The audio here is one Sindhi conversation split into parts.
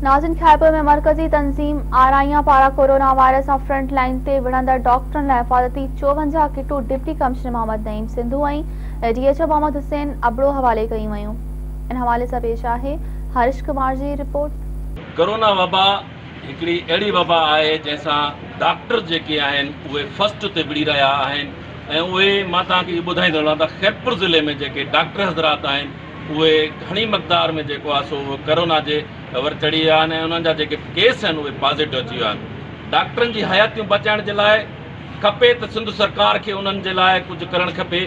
ناظرين خيرپور ۾ مرڪزي تنظيم آرائيان پاران ڪورونا وائرس سان فرنٽ لائين تي وڙهندڙ ڊاڪٽرن لاء حفاظتي 54 ڪٽون deputy commissioner Muhammad Naeem Sindhu ۽ D H O Muhammad Hussain Abro حوالي ڪيون ويون ان حوالي سان پيش آهي هرش ڪمار جي رپورٽ. ڪورونا وبا هڪڙي اهڙي وبا آهي جنهن سان ڊاڪٽر جيڪي آهن اهي فرسٽ تي وڙهي رهيا آهن ۽ اهي مان توهان کي اهو ٻڌائيندو هلان ته خيرپور ضلعي ۾ جيڪي ڊاڪٽر حضرات آهن اهي گهڻي مقدار ۾ جيڪو آهي سو اهو ڪرونا جي ور چڙهي ويا آهن ۽ انهن جا جيڪي ڪيس آهن اهي پازيٽو اچي ويا آهن. ڊاڪٽرن جي حياتيون بچائڻ جي لاء کپي ته سنڌ سرڪار کي انهن جي لاء ڪجهه ڪرڻ کپي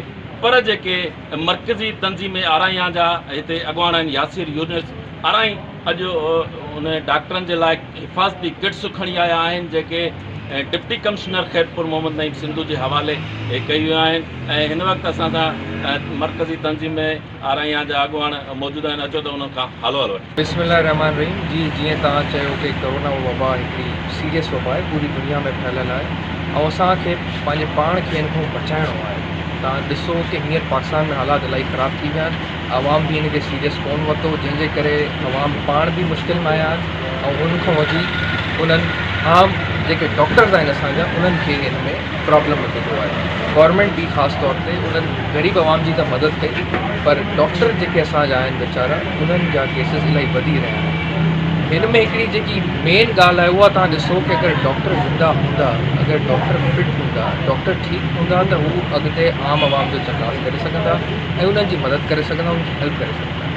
پر جيڪي مرڪزي تنظيم آرائيان جا هتي اڳواڻ آهن ياسر يونس آرائين اڄ ان ڊاڪٽرن جي لاء حفاظتي ڪٽس کڻي آيا آهن جيڪي ڊپٽي ڪمشنر خيرپور محمد نعيم سنڌو جي حوالي ڪيون ويون آهن ۽ هن وقت اسان سان مرڪزي تنظيم ۾ آرائيان جا اڳواڻ موجود آهن اچو ته انهن کان حال احوال وٺون. بسم الله الرحمٰن الرحيم جي جيئن توهان چيو ڪي ڪورونا وبا هڪڙي سيريس وبا آهي پوري دنيا ۾ ڦهليل آهي ۽ اسان کي پنهنجي پاڻ کي ان کان بچائڻو آهي توهان ڏسو ڪي هينئر پاڪستان ۾ حالات الاهي خراب ٿي ويا آهن عوام به ان کي سيريس ڪون ورتو جنهن جي ڪري عوام پاڻ به مشڪل ۾ آيا آهن ۽ ان کان وڌيڪ انهن عام جيڪي ڊاڪٽرز آهن اسان جا انهن کي ان ۾ پرابلم ۾ وڌو آهي گورنمينٽ به خاص طور تي انهن غريب عوام جي ته مدد ڪئي پر ڊاڪٽر جيڪي اسان جا آهن ويچارا انهن جا ڪيسز الاهي وڌي رهيا آهن هن ۾ هڪڙي جيڪي مين ڳالهه آهي اها توهان ڏسو ڪي اگر ڊاڪٽر زنده هوندا اگر ڊاڪٽر فٽ هوندا ڊاڪٽر ٺيڪ هوندا ته هو اڳتي عام عوام جو چڪاس ڪري سگهندا ۽ انهن جي مدد ڪري سگهندا انهن کي هيلپ ڪري سگهندا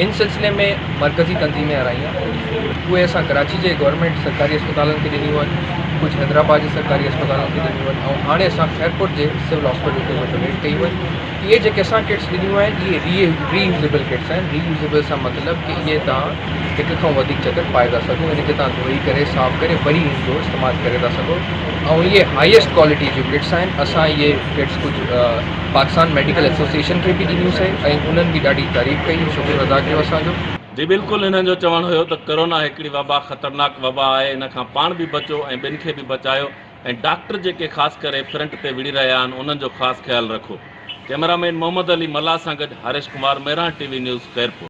ان سلسلي ۾ مرڪزي تنظيمين آرائيان اهي اسان ڪراچي جي گورنمينٽ سرڪاري اسپتالن کي ڏنيون آهن ڪجهه حيدرآباد جي سرڪاري اسپتالن کي ڏنيون آهن ۽ هاڻي اسان خيرپور جي سول هاسپيٽل کي اهي ڊونيٽ ڪيون آهن اهي جيڪي اسان ڪٽس ڏنيون آهن اهي ري ري يوزيبل ڪٽس آهن ري يوزيبل سان مطلب ڪي اهي توهان هڪ کان وڌيڪ چڪر پائي ٿا سگهو ان کي توهان ڌوئي ڪري صاف ڪري وري ان جو استعمال ڪري ٿا سگهو ۽ اهي هائيسٽ ڪوالٽي جون ڪٽس آهن اسان اهي ڪٽس ڪجهه پاڪستان ميڊيڪل ايسوسيئيشن کي به ڏنيون سين ۽ انهن به ڏاڍي تعريف ڪئي ۽ شڪر ادا ڪيو اسان جو. جي بلڪل هنن جو چوڻ هيو ته ڪرونا هڪڙي وبا خطرناڪ وبا آهي ان کان پاڻ به بچو ۽ ٻين کي به بچايو ۽ ڊاڪٽر جيڪي خاص ڪري فرنٽ تي وڙهي رهيا آهن انهن جو خاص خيال رکو ڪئميرا مين محمد علي ملاح سان گڏ Harish Kumar Mehran T V news Khairpur.